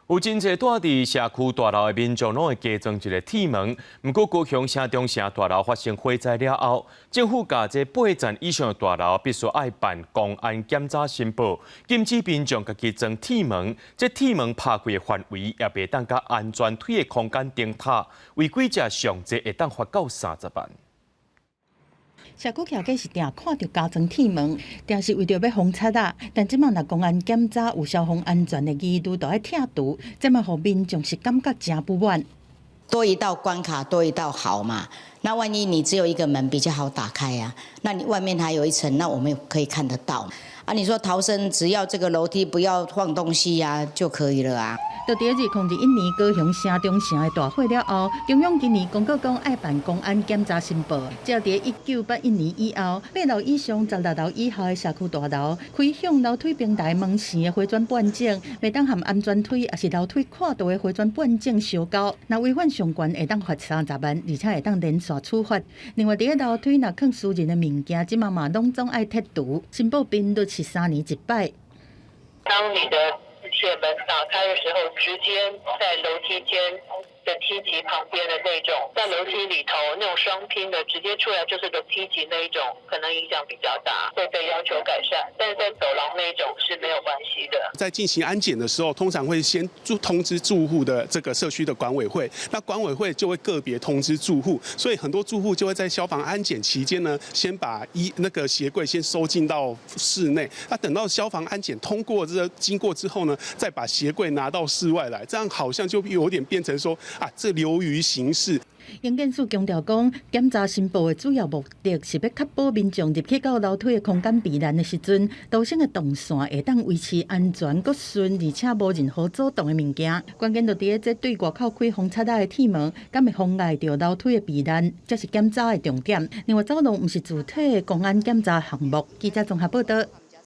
有真濟住佇社區大樓的民眾攏會加裝一个鐵門，毋過高雄城中城大樓發生火災了後，政府共這八層以上的大樓必須愛辦工安檢查申報，禁止民眾家己裝鐵門。這鐵門拍開的範圍也袂當佮安全梯的空間頂塔，違規者上濟會當罰到30萬。社區徛架是定看著加裝鐵門，定是為著欲防賊仔。但這馬若工安檢查有消防安全的疑慮，就愛拆除，這嘛予民眾是感覺誠不滿。多一道關卡，多一道好嘛。那萬一你只有一個門比較好打開啊，那你外面還有一層，那我們可以看得到。啊，你說逃生只要這個樓梯不要放東西呀，就可以了啊。就佇2021年高雄城中城的大火了後，中央今年公告講愛辦工安檢查申報，只要佇1981年以後，八樓以上、16樓以下的社區大樓，開向樓梯平台門舷的回轉半徑，袂當和安全梯抑是樓梯闊度的回轉半徑相交。若違反上懸會當罰30萬，而且會當連續處罰。另外，佇个樓梯若囥私人的物件，這馬嘛攏總愛剔除。申報頻率是3年一擺。當你的鐵門打開的時候，直接在樓梯間的梯級旁邊的那種，在樓梯裡頭那種雙拼的，直接出來就是個梯級那一種，可能影響比較大，會被要求改善。但是在走廊那一種是沒有關係的。在進行安檢的時候，通常會先通知住戶的這個社區的管委會，那管委會就會個別通知住戶，所以很多住戶就會在消防安檢期間呢，先把衣那個鞋櫃先收進到室內，那等到消防安檢通過這個經過之後呢，再把鞋櫃拿到室外來，這樣好像就有點變成說啊，這流於形式。營建署強調講，檢查申報的主要目的是欲確保民眾入去到樓梯的空間避難的時陣，逃生的動線會當維持安全、閣順，而且無任何阻擋的物件。關鍵就佇咧這對外口開予防賊仔的鐵門，敢會妨礙著樓梯的避難，才是檢查的重點。另外，走廊毋是主體的工安檢查項目。記者綜合報導。